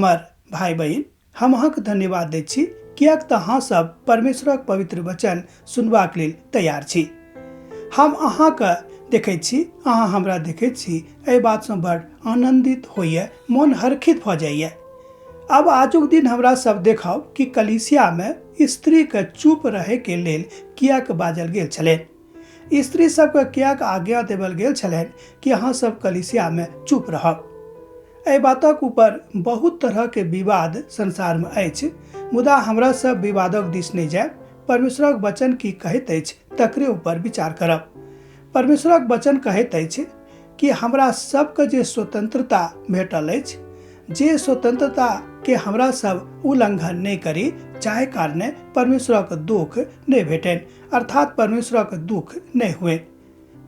हमर भाय बहिन, हम अहाँके धन्यवाद दै छी, किएक तऽ अहाँ सब परमेश्वरक पवित्र वचन सुनबाक लेल तैयार छी। हम अहाँके देखै छी, अहाँ हमरा देखै छी, एहि बातसँ बड़ आनन्दित होइए, मोन हर्षित भऽ जाइए। आब आजुक दिन हमरा सब देखब कि कलीसियामे स्त्रीके चुप रहैके लेल किएक बाजल गेल छलै, स्त्री सबके किएक आज्ञा देवल गेल छलनि कि अहाँ सब कलीसियामे चुप रहब। एहि बातक ऊपर बहुत तरहके विवाद संसारमे अछि, मुदा हमरा सब विवादक दिस नहि जायब। परमेश्वरक वचन की कहैत अछि तकरे ऊपर विचार करब। परमेश्वरक वचन कहैत अछि कि हमरा सबके जे स्वतंत्रता भेटल अछि, जे स्वतंत्रता के हमरा सब उल्लंघन नहि करी, जाहि कारणे परमेश्वरक दुख नहि भेटनि, अर्थात परमेश्वरक दुख नहि हुए।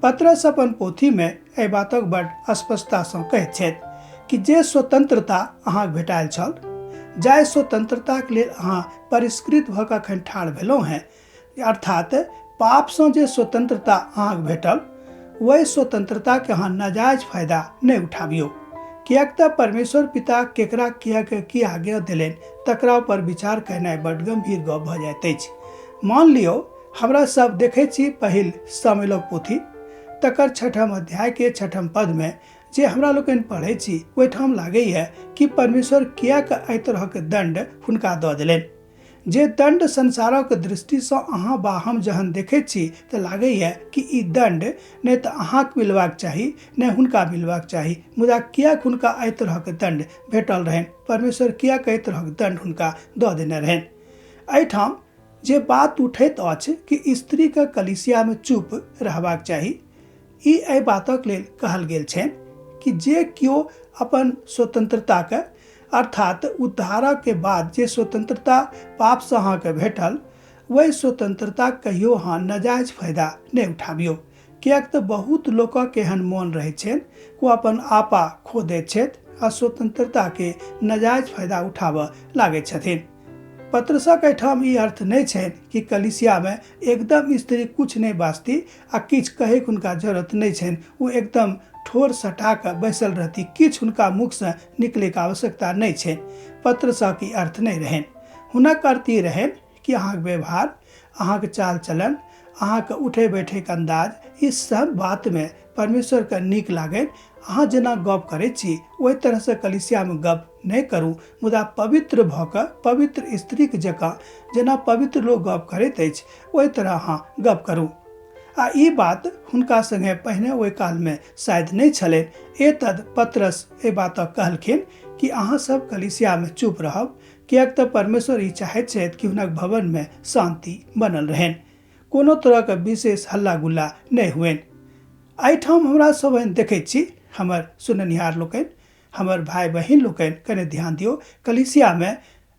पतरस अपन पोथीमे एहि बातक बड़ स्पष्टतासँ कहैत छथि कि जे स्वतंत्रता अहाँके भेटायल छल, जाहि स्वतंत्रताके लेल अहाँ परिष्कृत भऽ कऽ एखन ठाढ़ भेलहुँ हेँ, अर्थात पापसँ जे स्वतंत्रता अहाँके भेटल, ओहि स्वतंत्रताके अहाँ नाजायज फायदा नहि उठाबियौ। किएक तऽ परमेश्वर पिता केकरा किएक की आज्ञा देलनि तकरा ऊपर विचार केनाइ बड गम्भीर गप भऽ जाइत अछि। मान लियौ हमरा सब देखै छी पहिल सामुएलक पोथी तकर छठम अध्यायके छठम पदमे जे हमरा लोकनि पढ़ै छी, ओहिठाम लागैए कि परमेश्वर किएक एहि तरहक दण्ड हुनका दऽ देलनि। जे दण्ड संसारक दृष्टिसँ अहाँ बा हम जहन देखैत छी तऽ लागैए कि ई दण्ड नहि तऽ अहाँके मिलबाक चाही नहि हुनका मिलबाक चाही, मुदा किएक हुनका एहि तरहक दण्ड भेटल रहनि, परमेश्वर किएक एहि तरहक दण्ड हुनका दऽ देने रहनि। एहिठाम जे बात उठैत अछि कि स्त्रीके कलीसियामे चुप रहबाक चाही, ई एहि बातक लेल कहल गेल छनि कि जे केओ अपन स्वतंत्रताके अर्थात उद्धारक के बाद जे स्वतंत्रता पापसँ अहाँके भेटल, ओहि स्वतंत्रता कहियो अहाँ नाजायज फायदा नहि उठाबियौ। किएक तऽ बहुत लोकक एहन मोन रहै छनि ओ अपन आपा खो दैत छथि आ स्वतंत्रताके नाजायज फायदा उठाबऽ लागै छथिन। पत्रसक एहिठाम ई अर्थ नहि छनि कि कलीसियामे एकदम स्त्री किछु नहि बाजती आ किछु कहैके हुनका जरूरत नहि छनि, ओ एकदम ठोर सटा कऽ बैसल रहती, किछु हुनका मुखसँ निकलैके आवश्यकता नहि छनि। पत्रसक ई अर्थ नहि रहनि। हुनक अर्थ ई रहनि कि अहाँके व्यवहार, अहाँके चाल चलन, अहाँके उठै बैठैके अन्दाज, ई सब बातमे परमेश्वरके नीक लागनि। अहाँ जेना गप करै छी ओहि तरहसँ कलीसियामे गप नहि करू, मुदा पवित्र भऽ कऽ पवित्र स्त्रीके जकाँ जेना पवित्र लोक गप करैत अछि ओहि तरह अहाँ गप करू। आ ई बात हुनका संगे पहिने ओहि कालमे शायद नहि छलनि। एतद पतरस एहि बातक कहलखिन कि अहाँ सब कलीसियामे चुप रहब, किएक तऽ परमेश्वर ई चाहैत छथि कि हुनक भवनमे शान्ति बनल रहनि, कोनो तरहके विशेष हल्ला गुल्ला नहि हुअनि। एहिठाम हमरा सब एहन देखैत छी, हमर सुननिहार लोकनि, हमर भाय बहिन लोकनि, कने ध्यान दियौ, कलीसियामे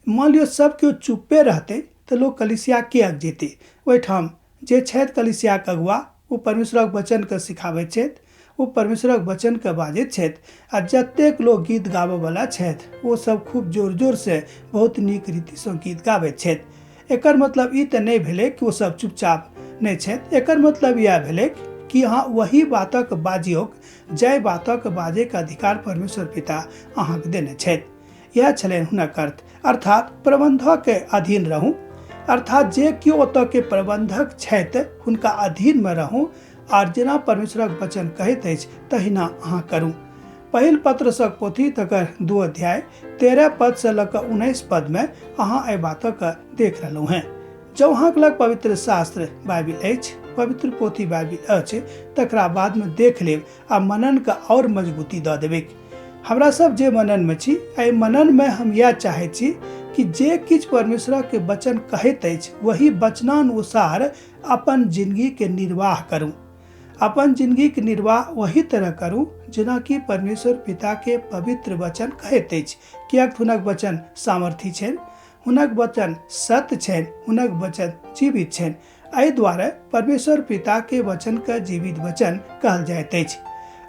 मान लियौ सब केओ चुप्पे रहतै तऽ लोक कलीसिया किएक जेतै? ओहिठाम जे छथि कलीसियाके अगुआ, ओ परमेश्वरक वचनके सिखाबैत छथि, ओ परमेश्वरक वचनके बाजैत छथि, आ जतेक लोक गीत गाबऽवला छथि ओ सब खूब जोर जोरसँ बहुत नीक रीतिसँ गीत गाबैत छथि। एकर मतलब ई तऽ नहि भेलै कि ओ सब चुपचाप नहि छथि, एकर मतलब इएह भेलै कि अहाँ वही बातक बाजियौक जाहि बातक बाजैके अधिकार परमेश्वर पिता अहाँके देने छथि। इएह छलनि हुनक अर्थ, अर्थात प्रबंधकके अधीन रहू, अर्थात जे केओ ओतऽके प्रबंधक छथि हुनका अधीनमे रहू, आर जेना परमेश्वरक वचन कहैत अछि तहिना अहाँ करू। पहिल पत्रसक पोथी तकर 2 अध्याय 13 पद से लऽ कऽ 19 पदमे अहाँ एहि बातक देख रहलहुँ हेँ। जँ अहाँके लग पवित्र शास्त्र बाइबिल अछि, पवित्र पोथी बाइबिल अछि, तकरा बादमे देख लेब आ मननके आओर मजबूती दऽ देबैक। हमरा सब जे मननमे छी, एहि मननमे हम इएह चाहैत छी कि जे किछु परमेश्वरके वचन कहैत अछि वही वचनानुसार अपन जिंदगीके निर्वाह करू। अपन जिंदगीके निर्वाह वही तरह करू जेनाकि परमेश्वर पिताके पवित्र वचन कहैत अछि। किएक हुनक वचन सामर्थी छनि, हुनक वचन सत्य छनि, हुनक वचन जीवित छनि। एहि दुआरे परमेश्वर पिताके वचनके जीवित वचन कहल जाइत अछि।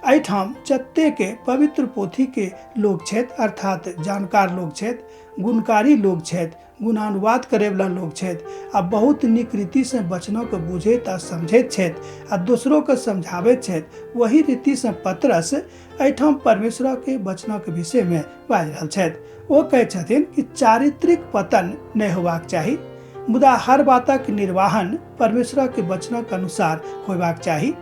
एहिठाम जतेक पवित्र पोथीके लोक छथि, अर्थात जानकार लोक छथि, गुणकारी लोक छथि, गुणानुवाद करैवला लोक छथि आ बहुत नीक रीतिसँ वचनके बुझैत आ समझैत छथि आ दोसरोके समझाबैत छथि, वही रीतिसँ पतरस एहिठाम परमेश्वरके वचनके विषयमे बाजि रहल छथि। ओ कहै छथिन कि चारित्रिक पतन नहि होबाक चाही, मुदा हर बातक निर्वाहन परमेश्वरके वचनक अनुसार होयबाक चाही।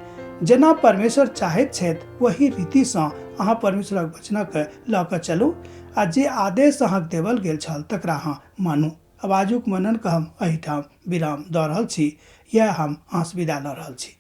जेना परमेश्वर चाहैत छथि वही रीतिसँ अहाँ परमेश्वरक वचनक लऽ कऽ चलू आ जे आदेश अहाँके देवल गेल छल तकरा अहाँ मानू। अब आजुक मननके हम एहिठाम विराम दऽ रहल छी। यह हम अहाँसँ विदा लऽ रहल छी।